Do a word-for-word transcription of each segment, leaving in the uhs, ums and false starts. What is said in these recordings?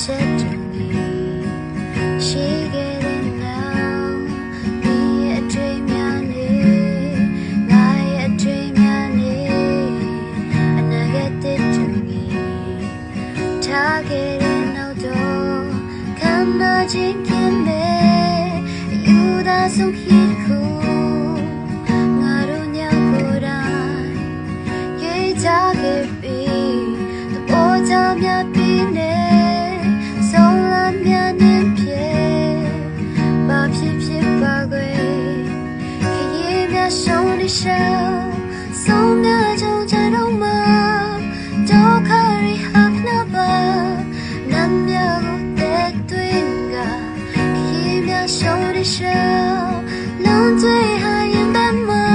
ချက်တူညီရှိခဲ့တဲ့နောက် နရဲ့အတွေ့အများနဲ့ ငါရဲ့အတွေ့အများနဲ့ အနာဂတ်သစ်တူညီ ထားခဲ့တဲ့နောက်တော့ ခံစားခြင်းခင်မဲ့ အယူသားဆုံးဟိခု ငါတို့ညကိုယ်တိုင် ရေးထားခဲ့ပြီး သဘောထားများပြီးနဲ့ ဆုံးလမ်းများနဲ့ဖြည့် ဘာဖြစ်ဖြစ်ပါကွယ် ခရီးများရှုံးနေရှောင် ဆုံးများကြောင့်ကြတော့မှ ဒုက္ခတွေဟပ်နှပ်ပါ နမ်းများကိုသက်သွင်းက ခရီးများရှုံးနေရှောင် လမ်းတွေဟာရင်ဘတ်မှာ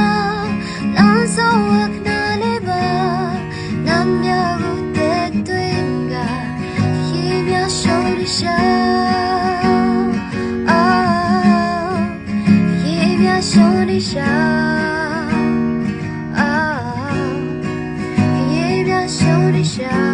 လမ်းဆုံးအခဏလေးပါ နမ်းများကိုသက်သွင်းက ခရီးများရှုံးနေရှောင် အာ ခရီးများရှုံးနေရှောင် အာ ခရီးများရှုံးနေရှောင်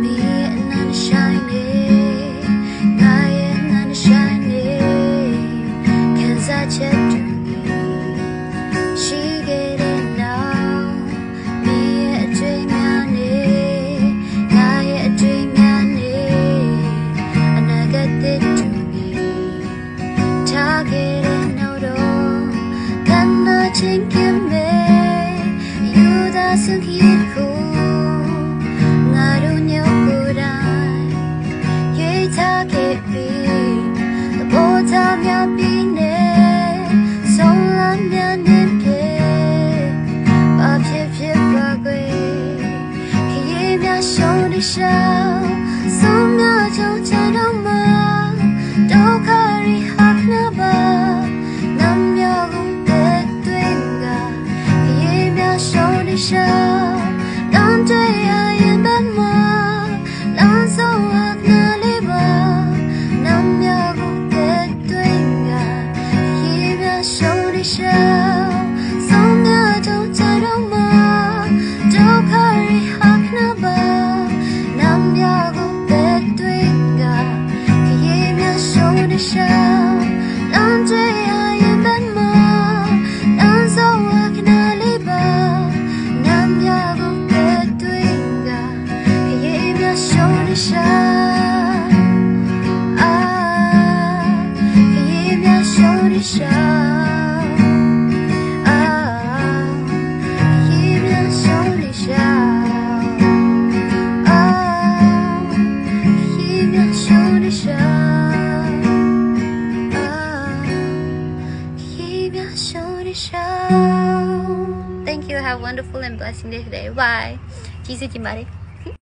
မင်းရဲ့အနံ့နဲ့ ငါရဲ့အနံ့နဲ့ ခံစားချက်တူညီ ရှိခဲ့တဲ့နောက် မင်းရဲ့အတွေ့အများနဲ့ ငါရဲ့အတွေ့အများနဲ့ အနာဂတ်သစ်တူညီ ထားခဲ့တဲ့နောက်တော့ ခံစားခြင်းခင်မဲ့ အယူသားဆုံးဟိခု ငါတို့ညကိုယ်တိုင် ရေးထားခဲ့ပြီး သဘောထားများပြီးနဲ့ ဆုံးလမ်းများနဲ့ဖြည့် ဘာဖြစ်ဖြစ်ပါကွယ် ခရီးများရှုံးနေရှောင် ဆုံးများကြောင့်ကြတော့မှ ဒုက္ခတွေဟပ်နှပ်ပါ နမ်းများကိုသက်သွင်းက ခရီးများရှုံးနေရှောင် လမ်းတွေဟာရင်ဘတ်မှာ လမ်းဆုံးအခဏလေးပါ နမ်းများကိုသက်သွင်းက ခရီးများရှုံးနေရှောင် ဆုံးများကြောင့်ကြတော့မှ ဒုက္ခတွေဟပ်နှပ်ပါ နမ်းများကိုသက်သွင်းက ခရီးများရှုံးနေရှောင် လမ်းတွေဟာရင်ဘတ်မှာ လမ်းဆုံးအခဏလေးပါ နမ်းများကိုသက်သွင်းက ခရီးများရှုံးနေရှောင် အာ ခရီးများရှုံးနေရှောင် အာ ခရီးများရှုံးနေရှောင် အာ ခရီးများရှုံးနေရှောင် အာ ခရီးများရှုံးနေရှောင် Thank you. Have a wonderful and blessing day today. Bye. ကျေးဇူးတင်ပါတယ်။